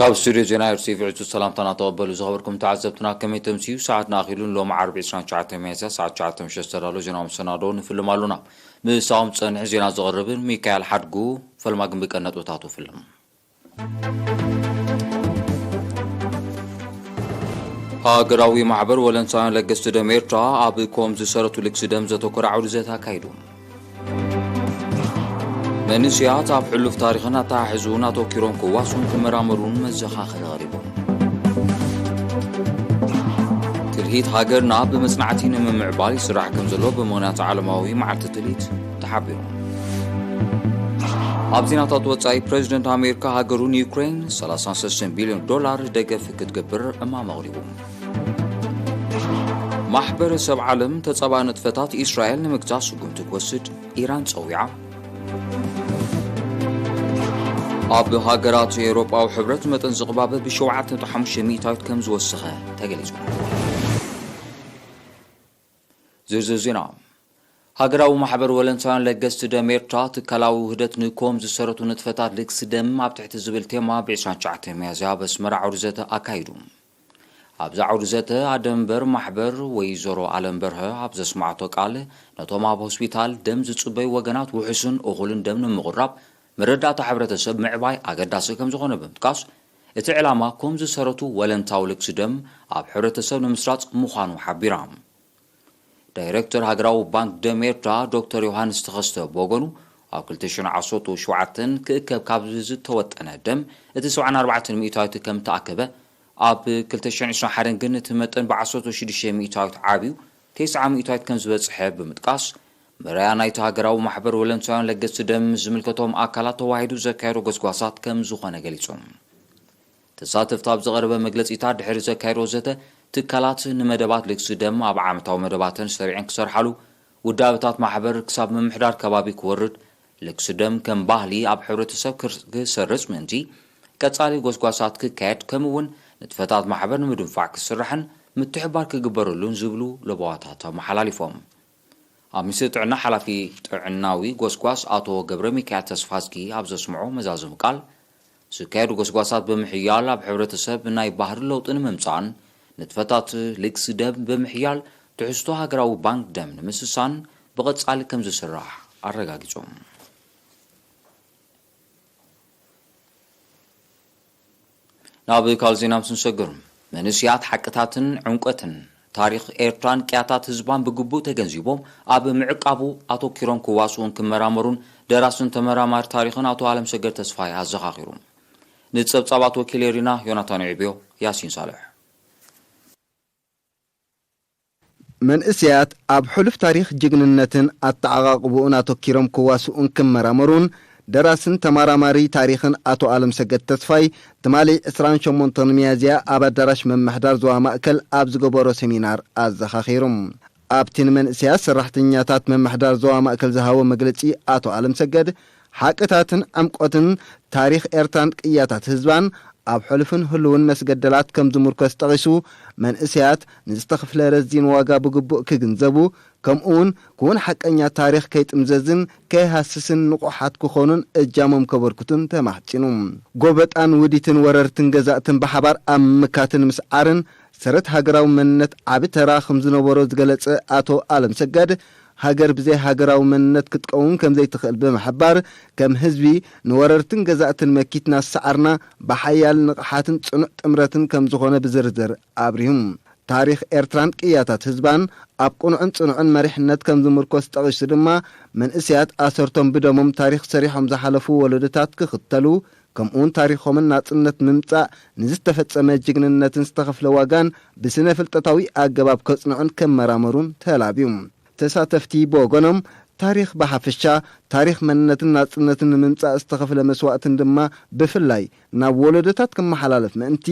ካብ ስቱድዮ ዜና ኤርትሪ ቪ ዕቱብ ሰላምታና ተቐበሉ። ዝኸበርኩም ተዓዘብትና፣ ከመይ ተምስዩ? ሰዓትና ኣኺሉ፣ ንሎሚ ዓርቢ ዕስራን ትሽዓተን ሚያዝያ ሰዓት ትሽዓተ ምሸት ዝተዳለወ ዜናዊ መሰናዶ ንፍልም ኣሉና። ምሳኹም ጸንሕ ዜና ዘቕርብን ሚካኤል ሓድጉ። ፈልማ ግን ብቀን ነጥብታቱ ፍልም። ሃገራዊ ማሕበር ወለንታውያን ለገስቲ ደም ኤርትራ ኣብ ኮም ዝሰረቱ ልግሲ ደም ዘተኮረ ዓውዲ ዘተ ኣካይዱ። መንእሰያት ኣብ ሕሉፍ ታሪኽን ኣተሓሕዝኡን ኣተኪሮም ክዋስኡን ክመራመሩን መዘኻኸሪ ቀሪቡ። ትልሂት ሃገርና ብመጽናዕቲ ንምምዕባል ይስራሕ ከም ዘሎ ብምኽንያት ዓለማዊ መዓልቲ ትልሂት ተሓቢሩ። ኣብ ዜናታት ወጻኢ፣ ፕረዚደንት ኣሜሪካ ሃገሩ ንዩክሬን ሰላሳን ሰለስተን ቢልዮን ዶላር ደገፍ ክትገብር እማም ኣቕሪቡ። ማሕበረሰብ ዓለም ተጻባኢ ንጥፈታት እስራኤል ንምግታእ ስጉምቲ ክወስድ ኢራን ጸዊዓ። ኣብ ሃገራት ኤውሮጳዊ ሕብረት መጠን ዝቕባበ ብሸውዓተ ነጥቢ ሓሙሽተ ሚእታዊት ከም ዝወሰኸ ተገሊጹ። ዝርዝር ዜና። ሃገራዊ ማሕበር ወለንታውያን ለገስቲ ደም ኤርትራ ትካላዊ ውህደት ንኮም ዝሰረቱ ንጥፈታት ልግሲ ደም ኣብ ትሕቲ ዝብል ቴማ ብ ዕስራን ትሽዓተን ሚያዝያ ኣብ ኣስመራ ዓውዲ ዘተ ኣካይዱ። ኣብዚ ዓውዲ ዘተ ኣደንበር ማሕበር ወይዘሮ ኣለም በርሀ ኣብ ዘስማዕቶ ቃል፣ ነቶም ኣብ ሆስፒታል ደም ዝጽበዩ ወገናት ውሑስን እኹልን ደም ንምቕራብ መረዳእታ ሕብረተሰብ ምዕባይ ኣገዳሲ ከም ዝኾነ ብምጥቃስ፣ እቲ ዕላማ ኮም ዝሰረቱ ወለንታዊ ልግሲ ደም ኣብ ሕብረተሰብ ንምስራጽ ምዃኑ ሓቢራ። ዳይሬክተር ሃገራዊ ባንክ ደም ኤርትራ ዶክተር ዮሃንስ ተኸስተ ብወገኑ፣ ኣብ ክልተ ሽሕን ዓሰርተ ሸውዓተን ክእከብ ካብ ዝተወጠነ ደም እቲ ሰብዓን ኣርባዕተን ሚእታዊት ከም ተኣከበ፣ ኣብ ክልተ ሽሕን ዕስራን ሓደን ግን እቲ መጠን ብ ዓሰርተ ሽዱሽተ ሚእታዊት ዓብዩ፣ ተስዓ ሚእታዊት ከም ዝበጽሐ ብምጥቃስ፣ መርኣያ ናይቲ ሃገራዊ ማሕበር ወለንታውያን ለገስቲ ደም ምስ ዝምልከቶም ኣካላት ተዋሂዱ ዘካየዶ ጎስጓሳት ከም ዝኾነ ገሊጹ። ተሳተፍቲ ኣብ ዝቐረበ መግለጺታት፣ ድሕሪ ዘካየዶ ዘተ፣ ትካላት ንመደባት ልግሲ ደም ኣብ ዓመታዊ መደባተን ሰሪዐን ክሰርሓሉ፣ ውዳበታት ማሕበር ክሳብ ምምሕዳር ከባቢ ክወርድ፣ ልግሲ ደም ከም ባህሊ ኣብ ሕብረተሰብ ክር-፣ ክሰርጽ ምእንቲ፣ ቀጻሊ ጎስጓሳት ክካየድ፣ ከምኡ እውን ንጥፈታት ማሕበር ንምድንፋዕ ክስራሕን ምትሕብባር ክግበረሉን ዝብሉ ለበዋታት ኣመሓላሊፎም። ኣብ ሚኒስትሪ ጥዕና ሓላፊ ጥዕናዊ ጎስጓስ ኣቶ ገብረ ሚካኤል ተስፋዝጊ ኣብ ዘስምዖ መዛዘሚ ቃል፣ ዝካየዱ ጎስጓሳት ብምሕያል ኣብ ሕብረተሰብ ናይ ባህሪ ለውጢ ንምምጻእን ንጥፈታት ልግሲ ደም ብምሕያል ትሕዝቶ ሃገራዊ ባንክ ደም ንምስሳን ብቐጻሊ ከም ዝስራሕ ኣረጋጊጾም። ናብ ካልእ ዜና ምስ ንሰግር፣ መንእሰያት ሓቅታትን ዕምቆትን ታሪኽ ኤርትራን ቅያታት ህዝባን ብግቡእ ተገንዚቦም ኣብ ምዕቃቡ ኣተኪሮም ክዋስኡን ክመራመሩን ደራስን ተመራማሪ ታሪኽን ኣቶ ኣለምሰገድ ተስፋይ ኣዘኻኺሩ። ንጸብጻባት ወኪል ኤሪና ዮናታን ዕብዮ፣ ያሲን ሳልሕ። መንእሰያት ኣብ ሕሉፍ ታሪኽ ጅግንነትን ኣተዓቓቕብኡን ኣተኪሮም ክዋስኡን ክመራመሩን ደራስን ተመራማሪ ታሪኽን ኣቶ ኣለምሰገድ ተስፋይ ትማሊ ዕስራን ሸሞንተን ሚያዝያ ኣብ ኣዳራሽ ምምሕዳር ዞባ ማእከል ኣብ ዝገበሮ ሰሚናር ኣዘኻኺሩ። ኣብቲ ንመንእሰያት ሰራሕተኛታት ምምሕዳር ዞባ ማእከል ዝሃቦ መግለጺ ኣቶ ኣለምሰገድ፣ ሓቅታትን ዕምቆትን ታሪኽ ኤርትራን ቅያታት ህዝባን ኣብ ሕሉፍን ህሉውን መስገደላት ከም ዝምርኮስ ጠቒሱ፣ መንእሰያት ንዝተኸፍለ ረዚን ዋጋ ብግቡእ ክግንዘቡ፣ ከምኡውን ክውን ሓቀኛ ታሪኽ ከይጥምዘዝን ከይሃስስን ንቑሓት ክኾኑን እጃሞም ከበርክቱን ተማሕጺኑ። ጎበጣን ውዲትን ወረርትን ገዛእትን ብሓባር ኣብ ምምካትን ምስዓርን ሰረት ሃገራዊ መንነት ዓቢ ተራ ከም ዝነበሮ ዝገለጸ ኣቶ ኣለምሰገድ፣ ሃገር ብዘይ ሃገራዊ መንነት ክትቀውም ከም ዘይትኽእል ብምሕባር፣ ከም ህዝቢ ንወረርትን ገዛእትን መኪትና ዝሰዓርና ብሓያል ንቕሓትን ጽኑዕ ጥምረትን ከም ዝኾነ ብዝርዝር ኣብሪሁ። ታሪኽ ኤርትራን ቅያታት ህዝባን ኣብ ቅኑዕን ጽኑዕን መሪሕነት ከም ዝምርኮስ ጠቒሱ ድማ፣ መንእሰያት ኣሰርቶም ብደሞም ታሪኽ ሰሪሖም ዝሓለፉ ወለዶታት ክኽተሉ፣ ከምኡውን ታሪኾምን ናጽነት ምምጻእ ንዝተፈጸመ ጅግንነትን ዝተኸፍለ ዋጋን ብስነ ፍልጠታዊ ኣገባብ ከጽንዑን ከመራመሩን ተላብዩ። ተሳተፍቲ ብወገኖም፣ ታሪኽ ብሓፈሻ፣ ታሪኽ መንነትን ናጽነትን ንምምጻእ ዝተኸፍለ መስዋእትን ድማ ብፍላይ ናብ ወለዶታት ክመሓላለፍ ምእንቲ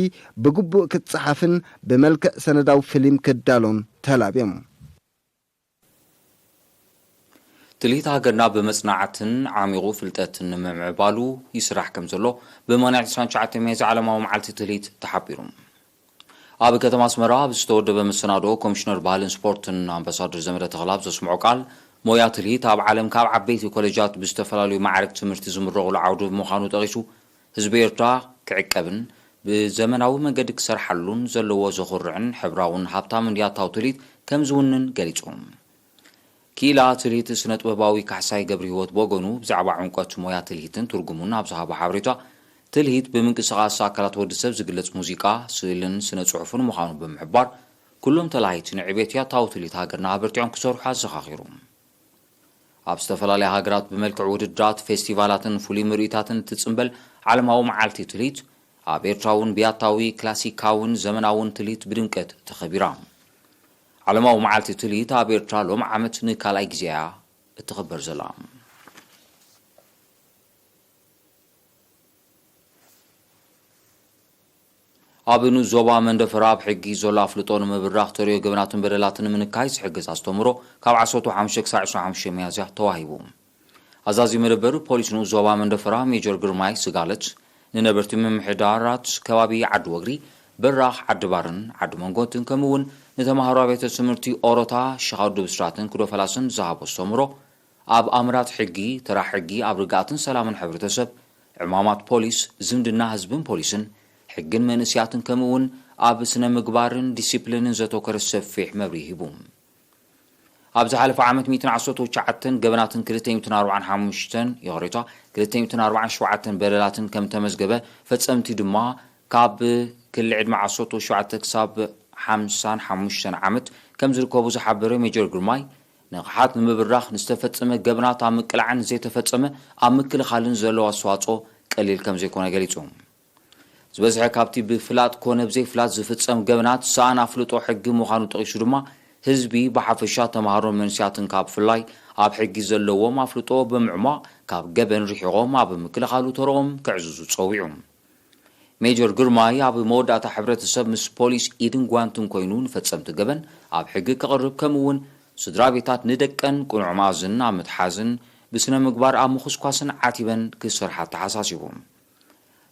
ብግቡእ ክጸሓፍን ብመልክዕ ሰነዳዊ ፊልም ክዳሎን ተላብዮም። ትልሂት ሃገርና ብመጽናዕትን ዓሚቑ ፍልጠትን ንምምዕባሉ ይስራሕ ከም ዘሎ ብምኽንያት ዕስራን ትሽዓተን ሚያዝያ ዓለማዊ መዓልቲ ትልሂት ተሓቢሩ። ኣብ ከተማ ኣስመራ ኣብ ዝተወደበ መሰናድኦ፣ ኮሚሽነር ባህልን ስፖርትን ኣምባሳደር ዘመደ ተኽለ ኣብ ዘስምዖ ቃል፣ ሞያ ትልሂት ኣብ ዓለም ካብ ዓበይቲ ኮሌጃት ብዝተፈላለዩ ማዕርግ ትምህርቲ ዝምረቑሉ ዓውዲ ብምዃኑ ጠቒሱ፣ ህዝቢ ኤርትራ ክዕቀብን ብዘመናዊ መንገዲ ክሰርሓሉን ዘለዎ ዘኹርዕን ሕብራውን ሃብታምን ያታዊ ትልሂት ከም ዝውንን ገሊጹ። ክኢላ ትልሂት ስነ ጥበባዊ ካሕሳይ ገብረህይወት ብወገኑ ብዛዕባ ዕምቆት ሞያ ትልሂትን ትርጉሙን ኣብ ዝሃቦ ሓበሬታ፣ ትልሂት ብምንቅስቓስ ኣካላት ወዲ ሰብ ዝግለጽ ሙዚቃ፣ ስእልን ስነ ጽሑፍን ምዃኑ ብምሕባር፣ ኩሎም ተላሃይቲ ንዕቤት ያታዊ ትልሂት ሃገርና ኣበርቲዖም ክሰርሑ ኣዘኻኺሩ። ኣብ ዝተፈላለያ ሃገራት ብመልክዕ ውድድራት፣ ፌስቲቫላትን ፍሉይ ምርኢታትን እትጽንበል ዓለማዊ መዓልቲ ትልሂት፣ ኣብ ኤርትራ እውን ብያታዊ፣ ክላሲካውን ዘመናውን ትልሂት ብድምቀት ተኸቢራ። ዓለማዊ መዓልቲ ትልሂት ኣብ ኤርትራ ሎም ዓመት ንካልኣይ ግዜ እያ እትኽበር ዘላ። ኣብ ንኡስ ዞባ መንደፈራ ኣብ ሕጊ ዘሎ ኣፍልጦ ንምብራኽ ተሪኦ ገበናትን በደላትን ንምንካይ ዝሕግዝ ኣስተምህሮ ካብ ዓሰርተ ሓሙሽተ ክሳዕ ዕስራን ሓሙሽተን ሚያዝያ ተዋሂቡ። ኣዛዚ መደበር ፖሊስ ንኡስ ዞባ መንደፈራ ሜጀር ግርማይ ስጋለት ንነበርቲ ምምሕዳራት ከባቢ ዓዲ ወግሪ፣ በራኽ፣ ዓዲ ባርን ዓዲ መንጎትን ከምኡ እውን ንተምሃሮ ኣብያተ ትምህርቲ ኦሮታ፣ ሽኻዱ ብስራትን ኩዶ ፈላስን ዝሃቦ ኣስተምህሮ ኣብ ኣምራት ሕጊ፣ ተራ ሕጊ ኣብ ርግኣትን ሰላምን ሕብረተሰብ፣ ዕማማት ፖሊስ፣ ዝምድና ህዝብን ፖሊስን፣ ሕግን መንእስያትን ከምኡ እውን ኣብ ስነ ምግባርን ዲሲፕሊንን ዘተኮረ ሰፊሕ መብርሂ ሂቡ። ኣብ ዝሓለፈ ዓመት ሚእትን ዓሰርተ ትሽዓተን ገበናትን ክልተ ሚእትን ኣርባዓን ሓሙሽተን፣ ይቕሬታ፣ ክልተ ሚእትን ኣርባዓን ሸውዓተን በደላትን ከም ተመዝገበ፣ ፈጸምቲ ድማ ካብ ክሊ ዕድመ ዓሰርተ ሸውዓተ ክሳብ ሓምሳን ሓሙሽተን ዓመት ከም ዝርከቡ ዝሓበረ ሜጀር ግርማይ፣ ንቕሓት ንምብራኽ ንዝተፈጸመ ገበናት ኣብ ምቅላዕን ዘይተፈጸመ ኣብ ምክልኻልን ዘለዎ ኣስተዋጽኦ ቀሊል ከም ዘይኮነ ገሊጹ። ዝበዝሐ ካብቲ ብፍላጥ ኮነ ብዘይፍላጥ ዝፍጸም ገበናት ሰኣን ኣፍልጦ ሕጊ ምዃኑ ጠቒሱ ድማ፣ ህዝቢ ብሓፈሻ ተምሃሮን መንእሰያትን ካብ ብፍላይ ኣብ ሕጊ ዘለዎም ኣፍልጦ ብምዕሟቕ ካብ ገበን ርሒቖም ኣብ ምክልኻሉ ተረኦም ከዕዝዙ ጸዊዑ። ሜጀር ግርማይ ኣብ መወዳእታ ሕብረተሰብ ምስ ፖሊስ ኢድን ጓንትን ኮይኑ ንፈጸምቲ ገበን ኣብ ሕጊ ከቕርብ ከምኡ እውን ስድራ ቤታት ንደቀን ቅኑዕ መኣዝን ኣብ ምትሓዝን ብስነ ምግባር ኣብ ምኹስኳስን ዓቲበን ክሰርሓ ኣተሓሳሲቡ።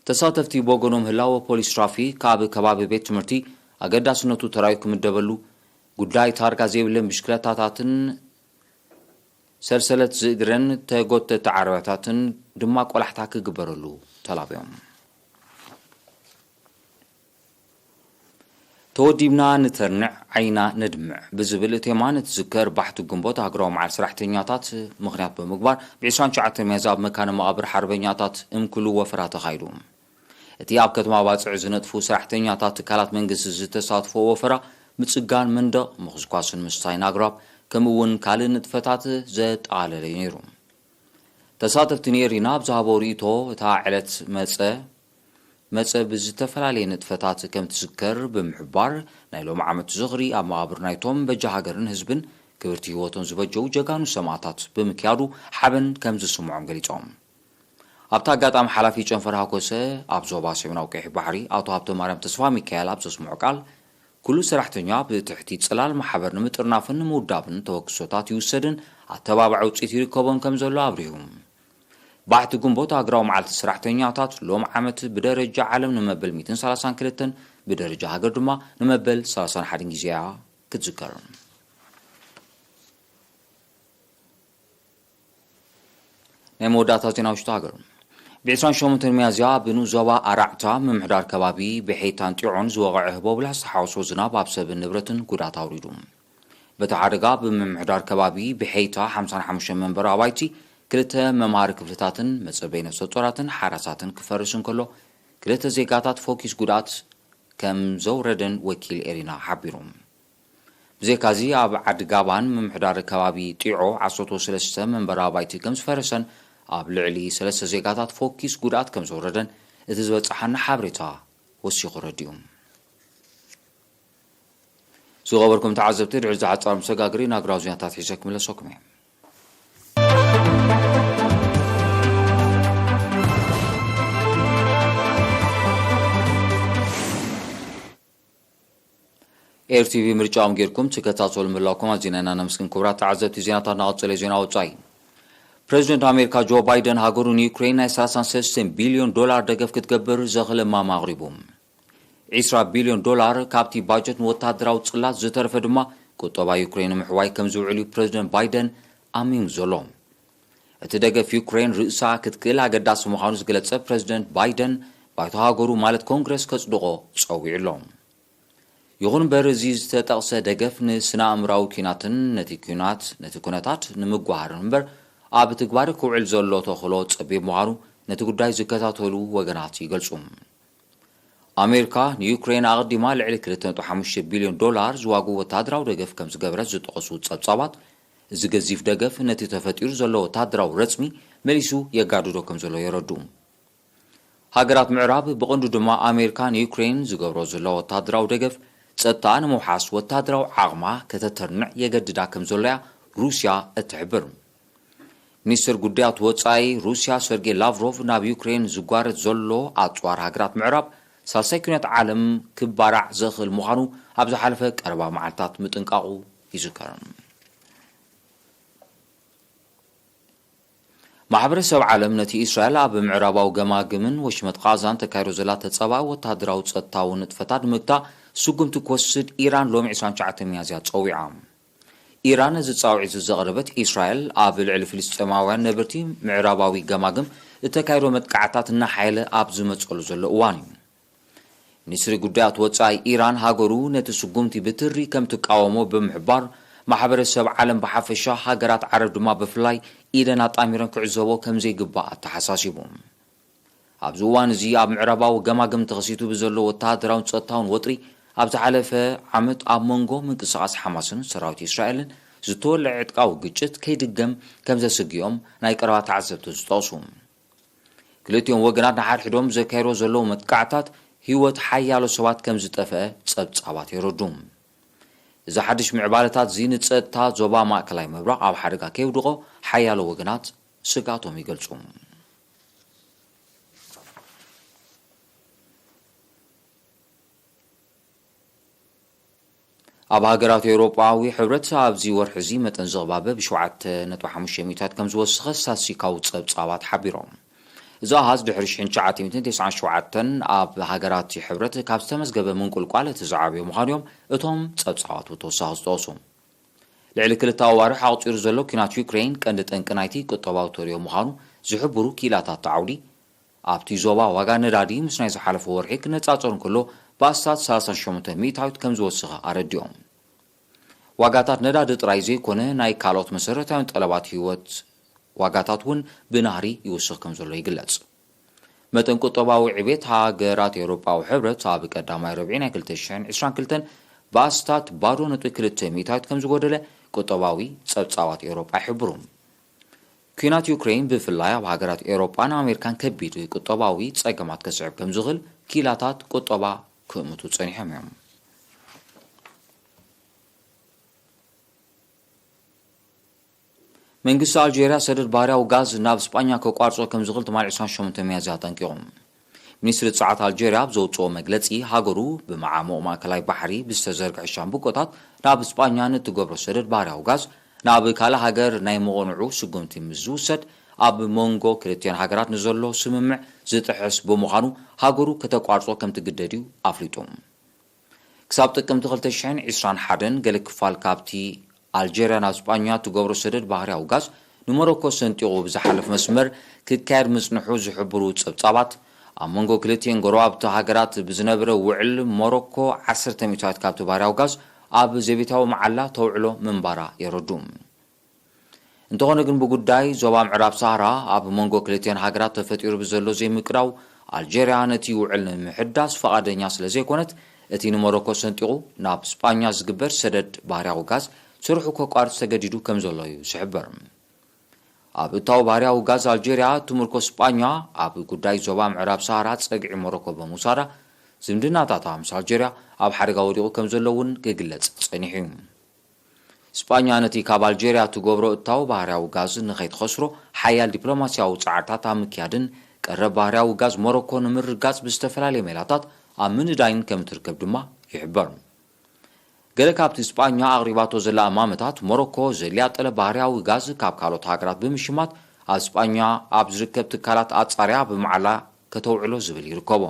ተሳተፍቲ ብወገኖም ህላወ ፖሊስ ትራፊክ ኣብ ከባቢ ቤት ትምህርቲ ኣገዳስነቱ ተራእዩ ክምደበሉ፣ ጉዳይ ታርጋ ዘይብለን ብሽክለታታትን ሰልሰለት ዝእግረን ተጎተቲ ዓረባታትን ድማ ቆላሕታ ክግበረሉ ተላብዮም። ተወዲብና ንተርንዕ ዓይና ነድምዕ ብዝብል ቴማ ንትዝከር ባሕቲ ግንቦት ሃገራዊ መዓል ሰራሕተኛታት ምኽንያት ብምግባር ብዕስራን ትሽዓተን ሚያዝያ ኣብ መካነ መቓብር ሓርበኛታት እምክሉ ወፈራ ተኻይዱ። እቲ ኣብ ከተማ ባጽዕ ዝነጥፉ ሰራሕተኛታት ትካላት መንግስቲ ዝተሳትፎ ወፈራ ምጽጋን መንደቕ፣ ምኹስኳስን ምስታይን ኣግራብ ከምኡ እውን ካልእ ንጥፈታት ዘጠቓለለ እዩ ነይሩ። ተሳተፍቲ ንኤሪና ኣብ ዝሃቦ ርእይቶ፣ እታ ዕለት መጸ መጸ ብዝተፈላለየ ንጥፈታት ከም ትዝከር ብምሕባር፣ ናይ ሎሚ ዓመት ዝኽሪ ኣብ መቓብር ናይቶም በጃ ሃገርን ህዝብን ክብርቲ ህይወቶም ዝበጀዉ ጀጋኑ ሰማእታት ብምክያዱ ሓበን ከም ዝስምዖም ገሊጾም። ኣብቲ ኣጋጣሚ ሓላፊ ጨንፈር ሃኮሰ ኣብ ዞባ ሰሜናዊ ቀይሕ ባሕሪ ኣቶ ሃብተ ማርያም ተስፋ ሚካኤል ኣብ ዘስምዖ ቃል፣ ኩሉ ሰራሕተኛ ብትሕቲ ጽላል ማሕበር ንምጥርናፍን ንምውዳብን ተበግሶታት ይውሰድን ኣተባባዒ ውጽኢት ይርከቦን ከም ዘሎ ኣብሪሁ። ባሕቲ ግንቦት ሃገራዊ መዓልቲ ሰራሕተኛታት ሎም ዓመት ብደረጃ ዓለም ንመበል ሚእትን ሰላሳን ክልተን ብደረጃ ሃገር ድማ ንመበል ሰላሳን ሓደን ግዜ እያ ክትዝከር። ናይ መወዳእታ ዜና ውሽጢ ሃገር። ብ ዕስራን ሸሞንተን ሚያዝያ ኣብ ንኡስ ዞባ ኣራዕታ ምምሕዳር ከባቢ ብሐይታን ጢዖን ዝወቕዐ ህቦብላ ዝተሓወሶ ዝናብ ኣብ ሰብን ንብረትን ጉድኣት ኣውሪዱ። በቲ ሓደጋ ብምምሕዳር ከባቢ ብሐይታ ሓምሳን ሓሙሽተን መንበሪ ኣባይቲ፣ ክልተ መምሃሪ ክፍልታትን መጸበይ ነፍሰ ጡራትን ሓራሳትን ክፈርስ እንከሎ፣ ክልተ ዜጋታት ፎኪስ ጉድኣት ከም ዘውረደን ወኪል ኤሪና ሓቢሩ። ብዘይካዚ ኣብ ዓዲ ጋባን ምምሕዳር ከባቢ ጢዖ ዓሰርተ ሰለስተ መንበሪ ኣባይቲ ከም ዝፈረሰን ኣብ ልዕሊ ሰለስተ ዜጋታት ፎኪስ ጉድኣት ከም ዘውረደን እቲ ዝበጻሓና ሓበሬታ ወሲኹ ረዲኡ። ዝኸበርኩም ተዓዘብቲ፣ ድሕሪ ዝሓጻር መሰጋገሪ ናግራዊ ዜናታት ሒዘ ክምለሰኩም እየ። ኤር ቲ ቪ ምርጫኦም ጌርኩም ትከታተሉ ምህላውኩም ኣዚና ኢና ነመስግን። ክቡራት ተዓዘብቲ፣ ዜናታት እናቐጸለ፣ ዜና ወጻኢ። ፕሬዚደንት ኣሜሪካ ጆ ባይደን ሃገሩ ንዩክሬን ናይ ሰላሳን ሰለስተን ቢልዮን ዶላር ደገፍ ክትገብር ዘኽእለ ማማ ኣቕሪቡ። ዒስራ ቢልዮን ዶላር ካብቲ ባጀት ንወተሃደራዊ ጽላት፣ ዝተረፈ ድማ ቁጠባ ዩክሬን ንምሕዋይ ከም ዝውዕል እዩ ፕረዚደንት ባይደን ኣሚኑ ዘሎ። እቲ ደገፍ ዩክሬን ርእሳ ክትክእል ኣገዳሲ ምዃኑ ዝገለጸ ፕረዚደንት ባይደን፣ ባይቶ ሃገሩ ማለት ኮንግረስ ከጽድቖ ጸዊዑ ኣሎ። ይኹን እምበር፣ እዚ ዝተጠቕሰ ደገፍ ንስነ ኣእምራዊ ኲናትን ነቲ ኲናት፣ ነቲ ኩነታት ንምጓሃርን እምበር፣ ኣብ ትግባረ ክውዕል ዘሎ ተኽእሎ ጸቢብ ምዃኑ ነቲ ጉዳይ ዝከታተሉ ወገናት ይገልጹ። ኣሜሪካ ንዩክሬን ኣቐዲማ ልዕሊ ክልተ ነጥቢ ሓሙሽተ ቢልዮን ዶላር ዝዋጉ ወታደራዊ ደገፍ ከም ዝገበረት ዝጠቐሱ ጸብጻባት፣ እዚ ገዚፍ ደገፍ ነቲ ተፈጢሩ ዘሎ ወታደራዊ ረጽሚ መሊሱ የጋድዶ ከም ዘሎ የረድኡ። ሃገራት ምዕራብ፣ ብቐንዱ ድማ ኣሜሪካ፣ ንዩክሬን ዝገብሮ ዘሎ ወታደራዊ ደገፍ፣ ጸጥታ ንምውሓስ ወታደራዊ ዓቕማ ከተተርንዕ የገድዳ ከም ዘሎ እያ ሩስያ እትሕብር። ሚኒስትር ጉዳያት ወጻኢ ሩስያ ሰርጌይ ላቭሮቭ ናብ ዩክሬን ዝጓረድ ዘሎ ኣጽዋር ሃገራት ምዕራብ ሳልሳይ ኲናት ዓለም ክባራዕ ዘኽእል ምዃኑ ኣብ ዝሓለፈ ቀረባ መዓልታት ምጥንቃቑ ይዝከር። ማሕበረሰብ ዓለም ነቲ እስራኤል ኣብ ምዕራባዊ ገማግምን ወሽመጥ ቓዛን ተካይዶ ዘላ ተጸባኢ ወታደራዊ ጸጥታዊ ንጥፈታት ንምግታእ ስጉምቲ ክወስድ ኢራን ሎሚ ዕስራን ትሽዓተን ሚያዝያ ጸዊዓ። ኢራን ነዚ ጻውዒት ዘቕረበት፣ እስራኤል ኣብ ልዕሊ ፍልስጤማውያን ነበርቲ ምዕራባዊ ገማግም እተካይዶ መጥቃዕታት እናሓየለ ኣብ ዝመጸሉ ዘሎ እዋን እዩ። ሚኒስትሪ ጉዳያት ወጻኢ ኢራን፣ ሃገሩ ነቲ ስጉምቲ ብትሪ ከም ትቃወሞ ብምሕባር፣ ማሕበረሰብ ዓለም ብሓፈሻ፣ ሃገራት ዓረብ ድማ ብፍላይ ኢደን ኣጣሚረን ክዕዘቦ ከም ዘይግባእ ኣተሓሳሲቡ። ኣብዚ እዋን እዚ ኣብ ምዕራባዊ ገማግም ተኸሲቱ ብዘሎ ወተሃደራውን ጸጥታውን ወጥሪ፣ ኣብ ዝሓለፈ ዓመት ኣብ መንጎ ምንቅስቓስ ሓማስን ሰራዊት እስራኤልን ዝተወልዐ ዕጥቃዊ ግጭት ከይድገም ከም ዘስግኦም ናይ ቀረባ ተዓዘብቲ ዝጠቕሱ። ክልቲኦም ወገናት ንሓድሕዶም ዘካይዶ ዘለዉ መጥቃዕታት ህይወት ሓያሎ ሰባት ከም ዝጠፍአ ጸብጻባት የረዱ። እዚ ሓድሽ ምዕባለታት እዚ ንጸጥታ ዞባ ማእከላይ ምብራቕ ኣብ ሓደጋ ከየውድቖ ሓያሎ ወገናት ስግኣቶም ይገልጹ። ኣብ ሃገራት ኤውሮጳዊ ሕብረት ኣብዚ ወርሒ እዚ መጠን ዝቕባበ ብሸውዓተ ነጥቢ ሓሙሽተ ሚእታዊት ከም ዝወሰኸ ስታትስቲካዊ ጸብጻባት ሓቢሮም። እዚ ኣሃዝ ድሕሪ ሽሕን ትሽዓተ ሚእትን ተስዓን ሸውዓተን ኣብ ሃገራት ሕብረት ካብ ዝተመዝገበ ምንቁልቋል እቲ ዝዓበየ ምዃኑ እዮም እቶም ጸብጻባት ብተወሳኺ ዝጠቕሱ። ልዕሊ ክልተ ኣዋርሕ ኣቑጺሩ ዘሎ ኲናት ዩክሬን ቀንዲ ጠንቂ ናይቲ ቁጠባዊ ተርእዮ ምዃኑ ዝሕብሩ ክኢላታት እቲ ዓውዲ፣ ኣብቲ ዞባ ዋጋ ነዳዲ ምስ ናይ ዝሓለፈ ወርሒ ክነጻጸር እንከሎ ብኣስታት ሰላሳን ሸሞንተን ሚእታዊት ከም ዝወሰኸ ኣረዲኦም። ዋጋታት ነዳዲ ጥራይ ዘይኮነ ናይ ካልኦት መሰረታውያን ጠለባት ህይወት ዋጋታት እውን ብናህሪ ይውስኽ ከም ዘሎ ይግለጽ። መጠን ቁጠባዊ ዕቤት ሃገራት ኤውሮጳዊ ሕብረት ኣብ ቀዳማይ ረብዒ ናይ ክልተ ሽሕን ዕስራን ክልተን ብኣስታት ባዶ ነጥቢ ክልተ ሚእታዊት ከም ዝጎደለ ቁጠባዊ ጸብጻባት ኤውሮጳ ይሕብሩ። ኲናት ዩክሬን ብፍላይ ኣብ ሃገራት ኤውሮጳን ኣሜሪካን ከቢድ ቁጠባዊ ጸገማት ከስዕብ ከም ዝኽእል ክኢላታት ቁጠባ ክእምቱ ጸኒሖም እዮም። መንግስቲ ኣልጄርያ ሰደድ ባህርያዊ ጋዝ ናብ ስጳኛ ከቋርጾ ከም ዝኽእል ትማሊ ዕስራን ሸሞንተን ሚያዝያ ኣጠንቂቑ። ሚኒስትሪ ጸዓት ኣልጄርያ ኣብ ዘውጽኦ መግለጺ፣ ሃገሩ ብመዓሙቕ ማእከላይ ባሕሪ ብዝተዘርግሐ ሻምብቆታት ናብ ስጳኛ ንእትገብሮ ሰደድ ባህርያዊ ጋዝ ናብ ካልእ ሃገር ናይ ምቕንዑ ስጉምቲ ምስ ዝውሰድ፣ ኣብ መንጎ ክልቲኣን ሃገራት ንዘሎ ስምምዕ ዝጥሕስ ብምዃኑ ሃገሩ ከተቋርጾ ከም ትግደድ እዩ ኣፍሊጡ። ክሳብ ጥቅምቲ ክልተ ሽሕን ዕስራን ሓደን ገለ ክፋል ካብቲ ኣልጀርያ ናብ ስጳኛ ትገብሮ ሰደድ ባህርያዊ ጋዝ ንሞሮኮ ሰንጢቑ ብዝሓልፍ መስመር ክካየድ ምጽንሑ ዝሕብሩ ጸብጻባት፣ ኣብ መንጎ ክልቲኤን ጎረባብቲ ሃገራት ብዝነበረ ውዕል ሞሮኮ ዓሰርተ ሚእታዊት ካብቲ ባህርያዊ ጋዝ ኣብ ዘቤታዊ መዓላ ተውዕሎ ምንባራ የረዱ። እንተኾነ ግን ብጉዳይ ዞባ ምዕራብ ሳህራ ኣብ መንጎ ክልቲኤን ሃገራት ተፈጢሩ ብዘሎ ዘይምቅዳው ኣልጀርያ ነቲ ውዕል ንምሕዳስ ፈቓደኛ ስለ ዘይኮነት እቲ ንሞሮኮ ሰንጢቑ ናብ ስጳኛ ዝግበር ሰደድ ባህርያዊ ጋዝ ስርሑ ከቋርጽ ተገዲዱ ከም ዘሎ እዩ ዝሕበር። ኣብ እታው ባህርያዊ ጋዝ ኣልጀርያ ትምርኮስ ስጳኛ ኣብ ጉዳይ ዞባ ምዕራብ ሳህራ ጸግዒ ሞሮኮ ብምውሳዳ ዝምድናታታ ምስ ኣልጀርያ ኣብ ሓደጋ ወዲቑ ከም ዘሎ እውን ክግለጽ ጸኒሑ እዩ። ስጳኛ ነቲ ካብ ኣልጀርያ ትገብሮ እታው ባህርያዊ ጋዝ ንኸይትኸስሮ ሓያል ዲፕሎማስያዊ ጻዕርታት ኣብ ምክያድን ቀረብ ባህርያዊ ጋዝ ሞሮኮ ንምርግጋጽ ብዝተፈላለየ ሜላታት ኣብ ምንዳይን ከም እትርከብ ድማ ይሕበር። ገለ ካብቲ ስጳኛ ኣቕሪባቶ ዘላ እማመታት ሞሮኮ ዘድልያ ጠለብ ባህርያዊ ጋዝ ካብ ካልኦት ሃገራት ብምሽማት ኣብ ስጳኛ ኣብ ዝርከብ ትካላት ኣጻርያ ብመዓላ ከተውዕሎ ዝብል ይርከቦ።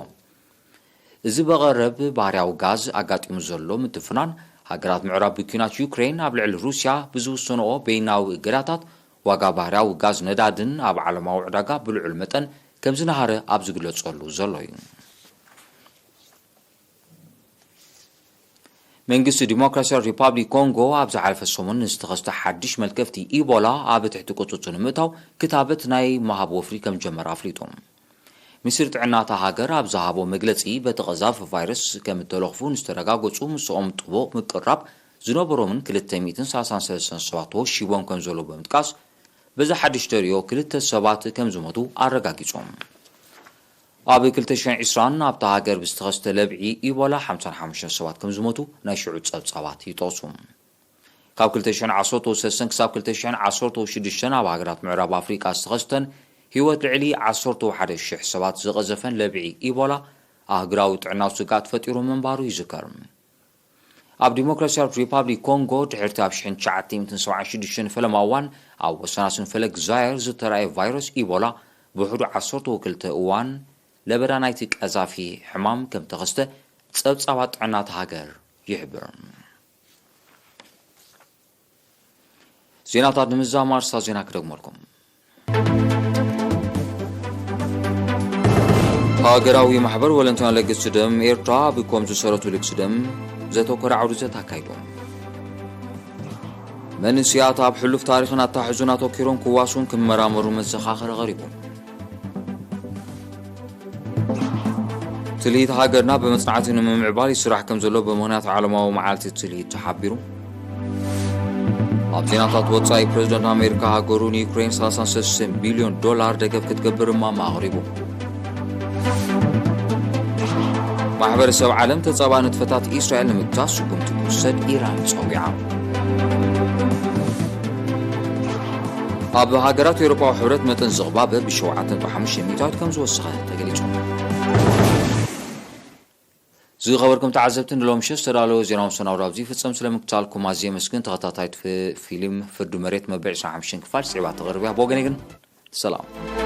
እዚ ብቐረብ ባህርያዊ ጋዝ ኣጋጢሙ ዘሎ ምትፍናን ሃገራት ምዕራብ ብኲናት ዩክሬን ኣብ ልዕሊ ሩስያ ብዝውሰንኦ በይናዊ እገዳታት ዋጋ ባህርያዊ ጋዝ ነዳድን ኣብ ዓለማዊ ዕዳጋ ብልዑል መጠን ከም ዝነሃረ ኣብ ዝግለጸሉ ዘሎ እዩ። መንግስቲ ዲሞክራሲያዊ ሪፓብሊክ ኮንጎ ኣብ ዝሓለፈ ሰሙን ንዝተኸስተ ሓድሽ መልከፍቲ ኢቦላ ኣብ ትሕቲ ቁጽጽር ንምእታው ክታበት ናይ ምሃብ ወፍሪ ከም ዝጀመረ ኣፍሊጡ። ሚኒስትሪ ጥዕና እታ ሃገር ኣብ ዝሃቦ መግለጺ፣ በቲ ቀዛፊ ቫይረስ ከም እተለኽፉ ንዝተረጋገጹ ምስኦም ጥቡቕ ምቅርራብ ዝነበሮምን ክልተ ሚእትን ሰላሳን ሰለስተን ሰባት ተወሺቦም ከም ዘለዉ ብምጥቃስ፣ በዚ ሓድሽ ተርእዮ ክልተ ሰባት ከም ዝሞቱ ኣረጋጊጾም። ኣብ ክልተ ሽሕን ዕስራን ኣብታ ሃገር ብዝተኸስተ ለብዒ ኢቦላ ሓምሳን ሓሙሽተን ሰባት ከም ዝሞቱ ናይ ሽዑ ጸብጻባት ይጠቕሱ። ካብ ክልተ ሽሕን ዓሰርተው ሰለስተን ክሳብ ክልተ ሽሕን ዓሰርተው ሽዱሽተን ኣብ ሃገራት ምዕራብ ኣፍሪቃ ዝተኸስተን ህይወት ልዕሊ ዓሰርተው ሓደ ሽሕ ሰባት ዝቐዘፈን ለብዒ ኢቦላ ኣህጉራዊ ጥዕናዊ ስግኣት ፈጢሩ ምንባሩ ይዝከር። ኣብ ዲሞክራሲያዊት ሪፓብሊክ ኮንጎ ድሕርቲ ኣብ ሽሕን ትሽዓተ ሚእትን ሰብዓን ሽዱሽተን ፈለማ እዋን ኣብ ወሰናስን ፈለግ ዛየር ዝተራእየ ቫይረስ ኢቦላ ብውሕዱ ዓሰርተው ክልተ እዋን ለበዳ ናይቲ ቀዛፊ ሕማም ከም ተኸስተ ጸብጻባት ጥዕና እታ ሃገር ይሕብር። ዜናታት ንምዝዛም ኣርእስታት ዜና ክደግመልኩም። ሃገራዊ ማሕበር ወለንታውያን ለገስቲ ደም ኤርትራ ኣብ ኮም ዝሰረቱ ልግሲ ደም ዘተኮረ ዓውዲ ዘተ ኣካይዱ። መንእሰያት ኣብ ሕሉፍ ታሪኽን ኣታሕዙን ኣተኲሮም ክዋስኡን ክመራመሩን መዘኻኸሪ ቀሪቡ። ትልሂት ሃገርና ብመጽናዕቲ ንምምዕባል ይስራሕ ከም ዘሎ ብምኽንያት ዓለማዊ መዓልቲ ትልሂት ተሓቢሩ። ኣብ ዜናታት ወጻኢ፣ ፕረዚደንት ኣሜሪካ ሃገሩ ንዩክሬን ሰላሳን ሰለስተን ቢልዮን ዶላር ደገፍ ክትገብር እማማ ኣቕሪቡ። ማሕበረሰብ ዓለም ተጻባእ ንጥፈታት ኢስራኤል ንምግታት ስጉምቲ ክውሰድ ኢራን ጸዊዓ። ኣብ ሃገራት ኤውሮጳዊ ሕብረት መጠን ዝቕባበ ብሸውዓተ ነጥቢ ሓሙሽተ ሚእታዊት ከም ዝወሰኸ ተገሊጹ። ዝኸበርኩም ተዓዘብቲ፣ ንሎሚ ምሸት ዝተዳለወ ዜናዊ መሰናዶ ኣብዚ ይፍጸም። ስለ ምክታልኩም ኣዝየ የመስግን። ተኸታታይት ፊ-፣ ፊልም ፍርዲ መሬት መበል ዕስራን ሓሙሽተን ክፋል ስዒባ ትቐርብ እያ። ብወገነይ ግን ሰላም።